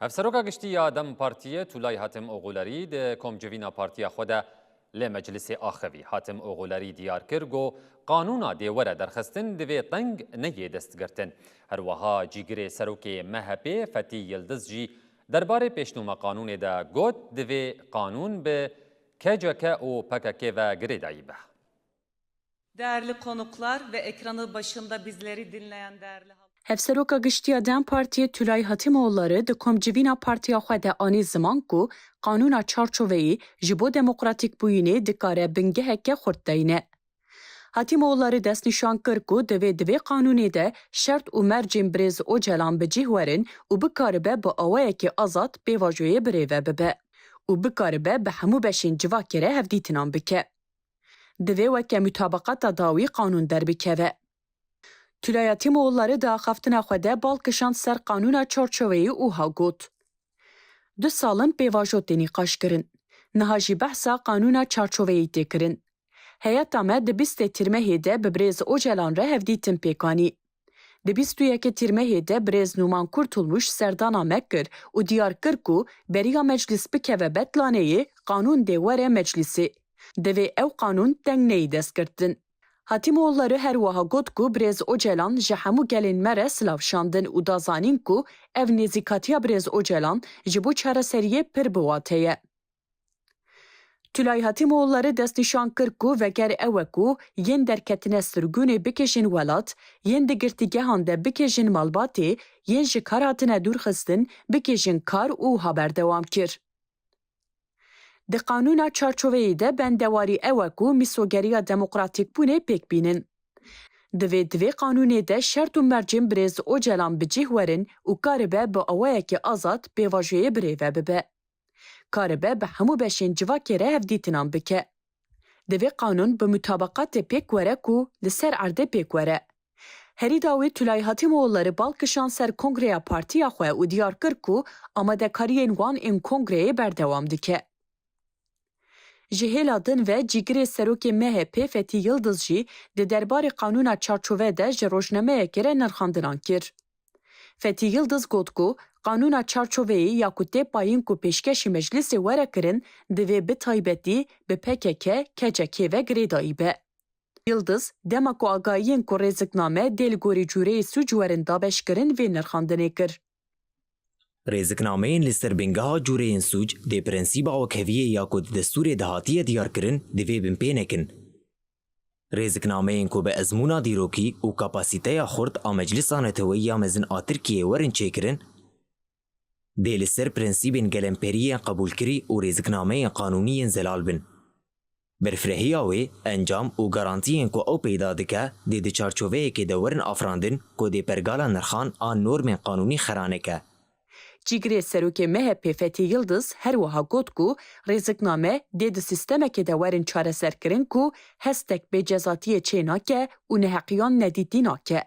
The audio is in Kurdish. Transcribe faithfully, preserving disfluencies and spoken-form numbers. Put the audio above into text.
Hevseroka Giştî ya DEM Partiyê Tulay Hatim Ogulerî di komcivîna partiya xwe de li meclisê axivî. Hatim Ogulerî diyar kir ku qanûna dê were derxistin divê teng neyê destgirtin. Her wiha cîgirê serokê M H P Fetî Yildiz jî derbarê pêşnûma qanûnê de got, divê qanûn bi K C K û P K K ve girêdayî be. Değerli konuklar ve ekranı başında bizleri dinleyen değerli halk. Hevseroka Giştî ya DEM Partiyê Tulay Hatimoğulları di komcivîna partiya xwe de anî ziman ku qanûna çarçoveyî ji bo demokratîkbûyînê dikare bingeheke xurt deyne. Hatimoğulları destnîşan kir ku divê di vê qanûnê de şert û mercên birêz Ocalan bi cih werin û bikaribe bi awayekî azad pêvajoyê birêve bibe û bikaribe bi hemû beşên civakê re hevdîtinan bike. Divê weke mutabaqata dawî qanûn derbikeve. Tulay Hatimoğulları di axaftina xwe de bal kişand ser qanûna çarçoveyî û ha got, Du sal in pêvajo tê nîqaşkirin. Niha jî behsa qanûna çarçoveyî tê kirin. Heyeta me di bîstê Tîrmehê de bi birêz Ocalan re hevdîtin pêk anî. Di bîst û yekê Tîrmehê de birêz Nûman Kurtulmuş serdana me kir û diyar kir ku beriya meclis bikeve betlaneyê qanûn dê were meclisê. Divê ew qanûn teng neyê destgirtin. Hatimoğulları her wiha got ku birêz Ocalan ji hemû gelên me re silav şandin û da zanîn ku ev nêzîkatiya birêz Ocalan ji bo çareseriyê pir bi wate ye. Tulay Hatimoğulları destnîşan kir ku veger ew e ku yên derketine sirgûnê bikêjin welat, yên di girtîgehan de bikêjin malbatê, yên ji kar hatine dûrxistin bikêjin kar û wiha berdewam kir. Di qanûna çarçoveyê de bendewarî ew e ku mîsogeriya demokratîkbûnê pêk bînin. Divê di vê qanûnê de şert û mercên birêz Ocalan bi cih werin û karibe bi awayekî azad pêvajoyê birêve bibe. Karibe bi hemû beşên civakê re hevdîtinan bike. Divê qanûn bi mutabaqatê pêk were ku li ser erdê pêk were. Herî dawî Tulay Hatimoğulları bal kişand ser kongreya partiya xwe û diyar kir ku amadekariyên wan ên kongreyê berdewam dike. Ji hêla din ve cîgirê serokê M H P Fetî Yildiz jî di derbarê qanûna çarçove de ji rojnameyekê re nirxandinan kir. Fetî Yildiz got ku qanûna çarçoveyê ya ku tê payîn ku pêşkêşî meclisê were kirin, divê bi taybetî bi P K K, K C K ve girêdayî be. Yildiz, dema ku agahiyên ku rêzikname dê li gorî cûreyê sûc werin dabeşkirin vê nirxandinê kir. Rêziknameyên li ser bingeha cûreyên sûc dê prensîba wekheviyê ya ku di destûrê de hatiye diyarkirin divê binpê nekin. Rêziknameyên ku bi ezmûna dîrokî û kapasîteya xurt a Meclisa Neteweyî ya Mezin a Tirkiyeyê werin çêkirin, dê li ser prensîbên gelemperî yên qebûlkirî û rêziknameyên qanûnî yên zelal bin. Berfirehîya wê, encam û garantiyên ku ew peyda dike dê di çarçoveyekê de werin afirandin ku dê pergala nirxan an normên qanûnî xera neke. Cîgirê serokê M H P Fetî Yildiz her wiha got ku rêzikname dê di sîstemekê de werin çareserkirin ku hestek bêcezatiyê çênake û neheqiyan nedîtî nake.